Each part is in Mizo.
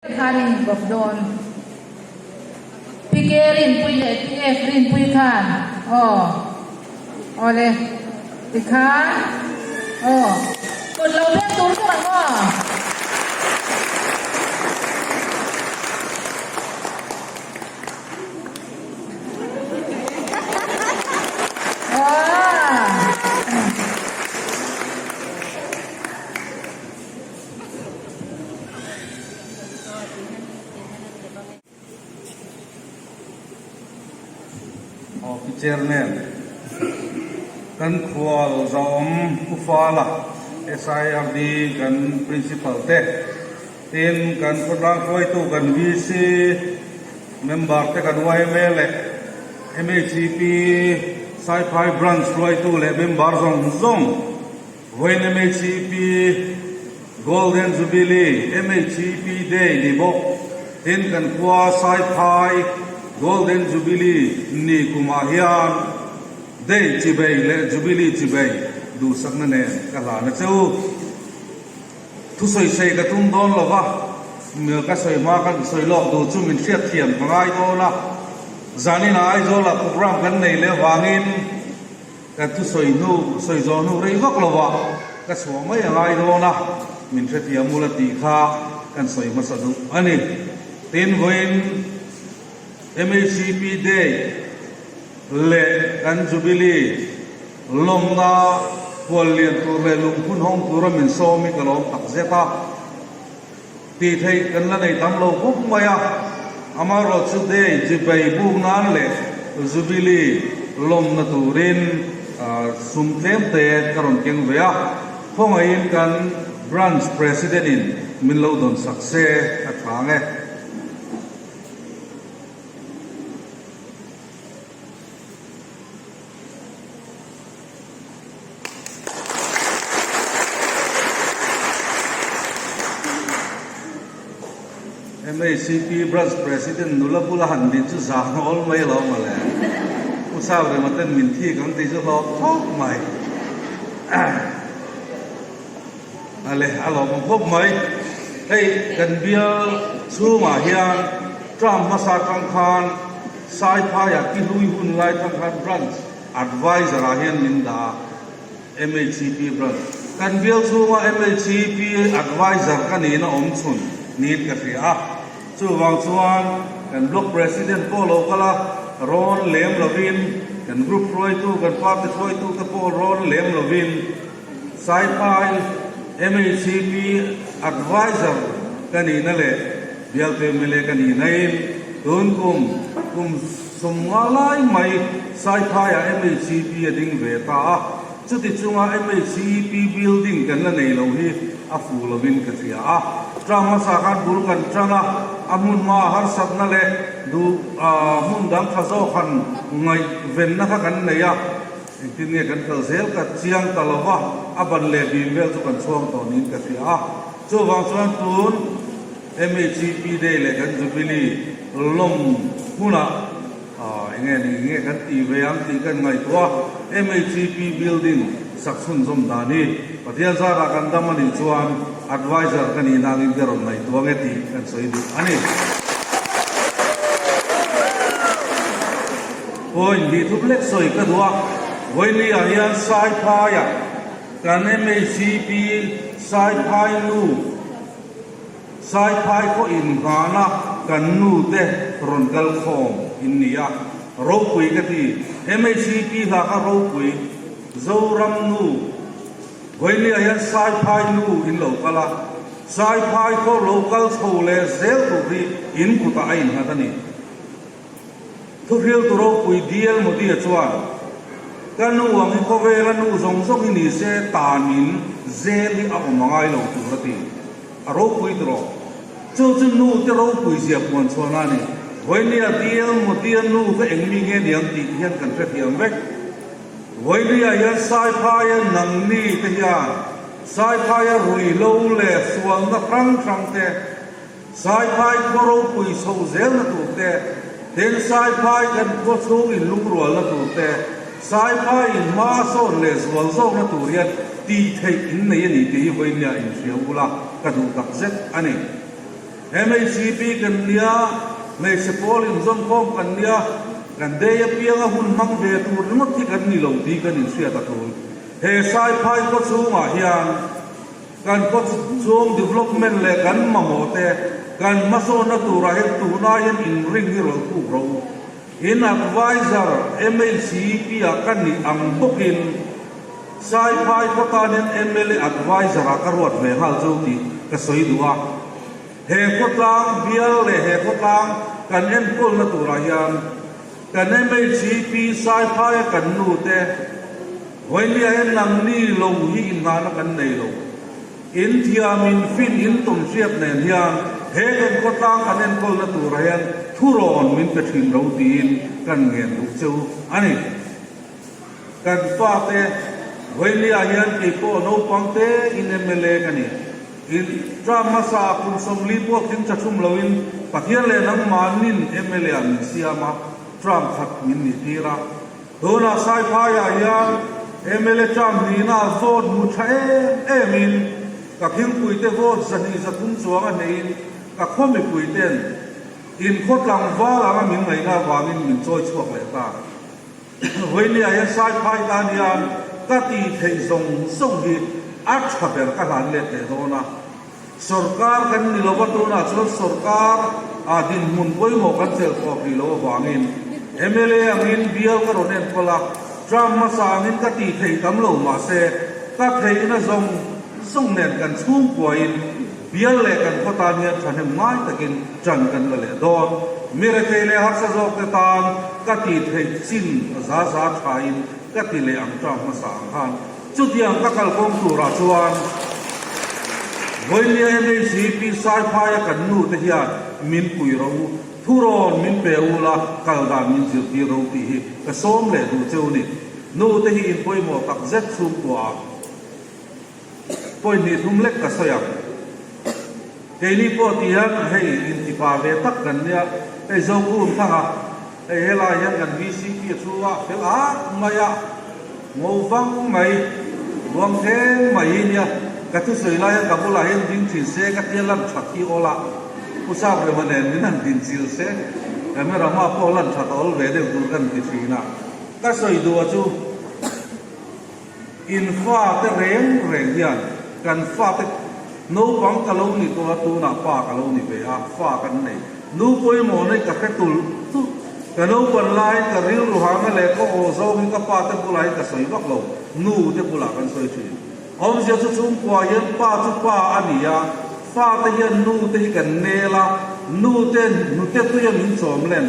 Khan in inkawp dawn. PK Rinpui leh PF Rinpui khan aw awle tikhan aw kut lo beng tur tur ang aw. Aw Pi Chairman, kan khual zawm Pu Fala, SIRD kan Principal te, tin kan khawtlang hruaitu kan VC member te kan yma leh MHCP Saiphai Branch hruaitu leh member zawng zawng, Vawiin MHEP Golden Jubilee MHEP Day ni bawk. Tin, kan khua Saiphai Golden Jubilee ni kumah hian Day chibei leh Jubilee chibei duhsakna nen ka hlan a che u. Thusawisei ka tum dawn lo va, ka sawi hma ka sawi lawk duh chu min hriatthiam ka ngai dawn a. Zaninah Aizawlah programme kan nei leh avangin, Ka thusawi hnu, sawi zawh hnu rei vak lo va, ka chhuah mai a ngai dawn a, min hrethiam ula tih kha kan sawi hmasa duh a ni. Tin, vawiin MHCP Day leh kan Jubilee lawmna hual lian tur leh lungphun hawng tura min sawm hi ka lawm tak zet a. Tih theih kan la nei tam lo khawp mai a, amaherawhchu Day chipei buk nan leh Jubilee lawmna turin sum tlem te ka rawn keng ve a, khawngaihin kan Branch President in min lo dawn sak se a tha ang e. MHCP Branch President nula bula han din chu zan awl mai lo mawle. Pu Saurema ten min thik ang tih chu hlawk khawp mai. Ale a lawmawm khawp mai. Hei kan bial chhungah hian term hmasa atang khan Saiphaiah ki hlui hun lai atang khan Branch Adviser ah hian min dah a, MHCP Branch. Kan bial chhunga MHCP Adviser ka nihna awm chhun niin ka hria a. Chuvang chuan kan Block President pawh lo kal a, rawn lem lovin, kan Group hruaitu, kan Party hruaitu te pawh rawn lem lovin Saiphai MHCP Adviser ka nihna leh bialtu mla ka nihnain tun kum kum 50 lai mai Saiphaiah MHCP a ding ve ta a, chuti chunga MHCP building kan la nei lo hi a fuh lovin ka hria a. Term hmasa khan bul kan tan a, a hmun hmaa harsatna leh duh hmun dang tha zawk han ngaihvenna kha kan nei a, engtin nge kan kal zel ka chiang ta lo va, a ban leh bim vel chu kan chhuang tawh niin ka hria a. Chuvang chuan tun MHCP Day leh kan Jubilee lawm hmunah eng nge ni nge kan tih ve ang tih kan ngaihtuah a, MHCP building sak chhunzawm dan hi Pathian zarah kan dam a nih chuan adviser ka nih nangin ka rawn ngaihtuah nge tih kan sawi duh a ni. Point hnih thup lek sawi ka duh a, Vawinia hian Saiphaiah kan MHCP Saiphai nu, Saiphai khaw inghana kan nu te rawn kal khawm in ni a, ropui ka ti. MHCP hla kha ropui, Zoram nu, Vawinia hian Saiphai nu in lo kal a, Saiphai khaw lo kal chho leh zel tur hi in kutah a innghat a ni. Thuhriltu ropui DL Modi-a chuan, Ka nu ang hi khawvela nu zawng zawng hi ni se tanin zel hi a awm a ngai lo tur a ti. A ropui tawh. Chu chu nu te ropui zia puan chhuahna a ni. Vawinia DL Modi-a nu kha eng mi nge niang tih hian kan hrethiam vek. Vawinia hian Saiphaia nangni te hian Saiphaia ruihhlo leh sualna hrang hrang te, Saiphai khua ropui chho zelna tur te, tin Saiphai kan khua chhung in lungrualna tur te, Saiphai in hma a sawn leh zual zawkna tur hian tih theih in nei a ni tih hi vawinia inhria ula ka duh tak zet a ni. MHCP kan nia, hmeichhe pawl inzawmkhawm kan nia, kan day apianga hun hmang ve tur ringawt hi kan ni lo tih kan inhriat a tul. He Saiphai khaw chhungah hian kan khaw chhung development leh kan mamawh te kan hmasawnna turah hian tunah hian inring hi rawn khuk ro. In adviser MHCP ah ka nih ang bawkin Saiphai khaw tan hian mla adviser ah ka ruat ve nghal chu tih ka sawi duh a. He khawtlang bial leh he khawtlang kan enkawlna turah hian kan MHCP Saiphai a kan nu te Vawinia hian nangni lo hi inngahna kan nei lo. In thiam, in fin, in tawn hriat nen hian he kan khawtlang kan enkawlna turah hian thurawn min pe thin lo tiin kan ngen duh cheu a ni. Kan fate Vawinia hian kei pawh naupang te in mla ka ni. In term hmasa ah kum 40 pawh tling tha thum loin Pathian leh nangmahnin mla ah min siam a, term khat min nih tir a. Tunah Saiphaiah hian mla term hnihna vote hmu tha em em in ka khingpuite vote 203 chuang a hneihin ka khaw mipuiten in khaw tlangval anga min ngaihna avangin min chawi chhuak leh ta. Vawinia hian Saiphai tan hian ka tih theih zawng zawng hi a tha ber ka hlan let leh dawn a. Sorkar kan ni lova tunah chuan sorkar ah dinhmun pawimawh kan chelh tawp rih loh avangin mla angin bial ka rawn enkawl a, term hmasa angin ka tih theih tam lo mahse ka theihna zawng zawng nen kan chhungkuain bial leh kan khaw tan hian thahnem ngai takin tan kan la leh dawn. Mi rethei leh harsa zawk te tan ka tih theih chin za za thain ka ti leh ang term hmasa ang khan. Chutiang ka kalkawng turah chuan Vawinia MHCP Saiphaia kan nu te hian min pui ro u, thurawn min pe u la, kal dan min zirtir ro tih hi ka sawm leh duh cheu ni. Nu te hi in pawimawh tak zet chhungkuaah pawihnih thum lek ka sawi ang. Keini pawh ti hian hei intipa ve tak kan nia, hei Zokun thanga Hei helai hian kan VCP a thu a fel at mai a, ngo vang mai, ruang thleng mai hi nia, ka thusawi lai hian ka bulah hian ding thin se ka tia lan that hi awl a, Pu Saprema nen min han din chil se, camera hma pawh lan that a awl ve deuh tur kan ti thin a, ka sawi duh a chu. In fate reng reng hian kan fate naupang ka lo ni tawh a, tunah pa ka lo ni ve a, fa kan nei. Nu pawimawh nei ka hre tulh tulh. Ka naupan laiin ka rilru hahna leh ka aw zawng hi ka pate bulah hian ka sawi vak lo, nu te bulah kan sawi thin. Awmzia chu chhungkua hian pa chu pa a ni a, fate hian nu te hi kan nel a, nu te hnute tuia min chawm len,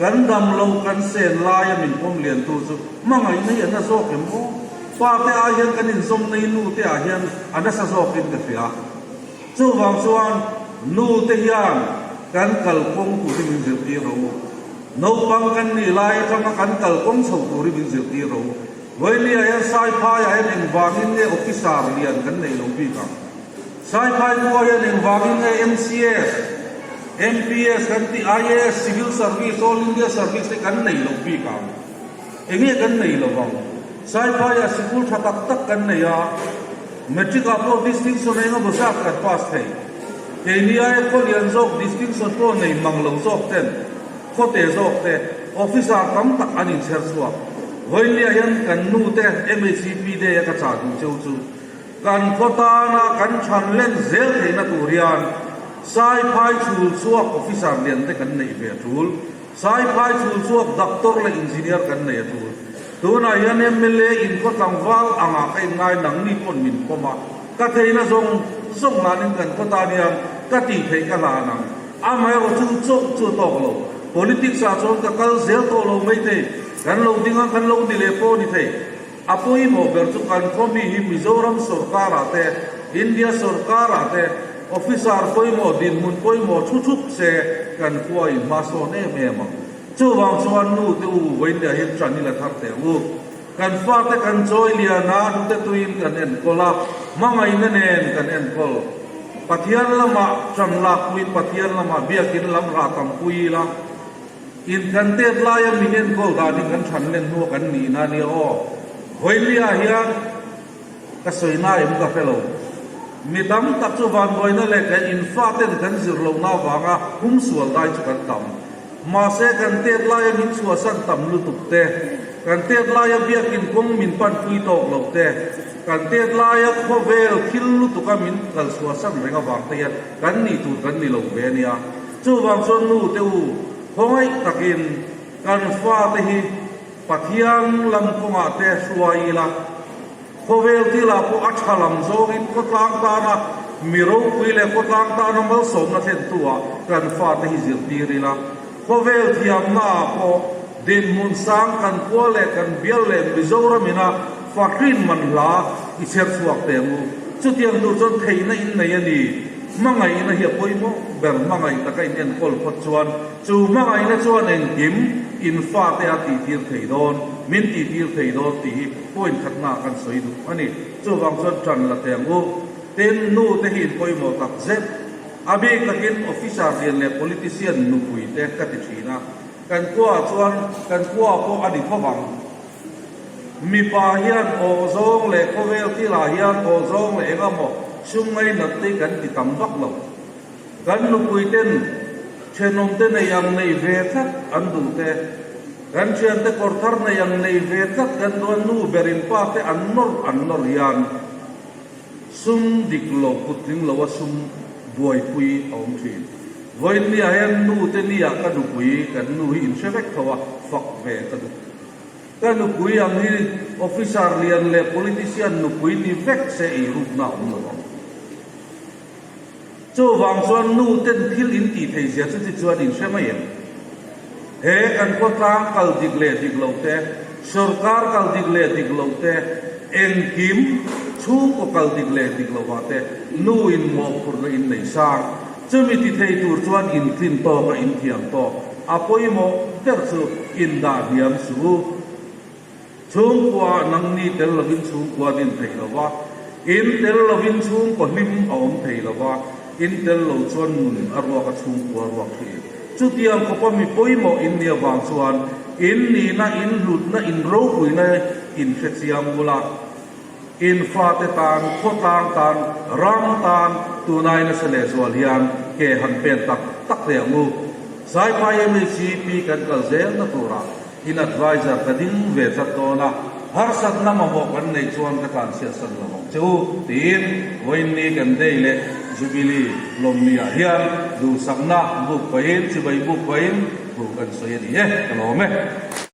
kan dam lo kan sen laia min pawm liantu chu Hmangaihna hi a na zawk em aw? Pa te ai hian kan inzawm nei nu te ah hian a nasa zawkin ka hria. Chuvang chuan nu te hian kan kalkawng tur hi min zirtir ro. Naupang kan nih lai atanga kan kalkawng chho tur hi min zirtir ro. Vawinia hian Saiphai ah hian engvangin nge officer lian kan neih lo bik ang? Saiphai khua hian engvangin nge MCS, MPS kan tih IAS, Civil Service, All India Service te kan neih lo bik ang? Enge kan nei lo vang? Saiphaiah sikul tha tak tak kan nei a, Matric ah pawh distinction eng emaw zat kan pass thei. Keini aia khaw lian zawk distinction pawh nei mang lo zawk ten, khawte zawk te, officer tam tak an inchher chhuak. Vawiinliah hian kan nu te MHCP day a ka chah duh cheu chu kan khaw tana kan than len zel theihna tur hian Saiphai chhul chhuak officer lian te kan neih ve a tul. Saiphai chhul chhuak doctor leh engineer kan nei a tul. Tunah hian mla in khaw tlangval angah ka inngai nangni pawn min pawm a, ka theihna zawng zawng hlanin kan khaw tan hian ka tih theih ka hlan ang. Amaherawh chu chauh chu a tawk lo. Politics ah chuan ka kal zel tawh lo maithei. Kan lo ding a, kan lo ni leh pawh ni thei. A pawimawh ber chu kan khaw mi hi Mizoram sorkar ah te, India sorkar ah te officer pawimawh dinhmun pawimawh thu thup se kan khua in hma sawn em em ang. Chuvang chuan nu te u vawinia hian ṭan i la thar teh ang u. Kan fate kan chawi lian a, hnute tuiin kan enkawl a, hmangaihna nen kan enkawl. Pathian lamah ṭan lakpuiin Pathian lamah biakin lam rah tampui ila, In kan tet laia min enkawl dan hi kan than len hnu a kan nih na nia aw. Vawilia hian ka sawi na em ka hre lo. Mi tam tak chu vanbuaina leh kan infaten kan zir lohna avanga humsual dai chu kan tam. Mahse kan tet laia min chhuahsan tam lutuk te, kan tet laia biakin kawng min panpui tawk loh te, kan tet laia khawvel thil lutuka min kal chhuahsan reng avang te hian kan nih tur kan ni lo ve a nia. Chuvang chuan nu te u, khawngaih takin kan fate hi Pathian lam kawngah te hruai ila, Khawvel thilah pawh a tha lam zawngin khawtlang tana mi ropui leh khawtlang tana malsawmna thlentu-ah kan fate hi zirtir ila. Khawvel thiamnaah pawh dinhmun sang kan khua leh kan bial leh Mizoram ina fahrin man hla i chher chhuak teh ang u. Chutiang tur chuan theihna in nei a ni. Hmangaihna hi a pawimawh ber. Hmangaih taka in enkawl phawt chuan chu hmangaihna chuan engkim in fate a tihtir thei dawn, min tihtir thei dawn tih hi Point khatna kan sawi duh a ni. Chuvang chuan ṭan la teh ang u. Tin, nu te hi in pawimawh tak zet. A bik takin officer lian leh politician nupui te ka ti ṭhin a. Kan khuaah chuan kan khuaah pawh a ni tho vang. Mipa hian aw zawng leh khawvel thilah hian aw zawng leh eng emaw sum ngainat te hi kan ti tam vak lo. Kan nupui ten thenawm te nei ang nei ve tlat an duh te, kan thian te kawr thar nei ang nei ve tlat kan duh a, nu ber in pa te an nawr an nawr hian sum dik lo kut tling lo a sum buaipui a awm thin. Vawiin ni ah hian nu te ni ah ka nupui kan nu hi in hre vek tho a, fak ve ka duh. Ka nupui ang hi officer lian leh politician nupui ni vek se eirukna a awm lo ang. Chuvang chuan nu ten thil in tih thei zia chu ti chuan in hre mai em? He kan khawtlang kal dik leh dik lo te, sawrkar kal dik leh dik lo te, engkim chhungkaw kal dik leh dik lo ah te nu in mawhphurhna in nei sang. Chumi ti thei tur chuan in tlin tawk a in thiam tawk. A pawimawh ber chu in dah hniam suh u. Chhungkua nangni tel lovin chhungkua din thei lo va, in tel lovin chhungkaw hlim a awm thei lo va, in tel lo chuan nun a ruak a chhungkua ruak thin. Chutiang khawpa mi pawimawh in nih avang chuan in nihna, in hlutna, in ropuina in hre chiang bul a, in fate tan, khawtlang tan, ram tan tunai nasa lehzual hian ke han pen tak tak hle ang u. Saiphai MHCP kan kal zelna turah In adviser ka ding ve tlat dawn a, harsatna mamawh kan neih chuan ka tlanchhiatsan lo ang che u, tiin vawiinni kan day leh Jubilee lawmni ah hian duhsakna buk pahin, chibai buk pahin thu kan sawi a ni e, ka lawm e.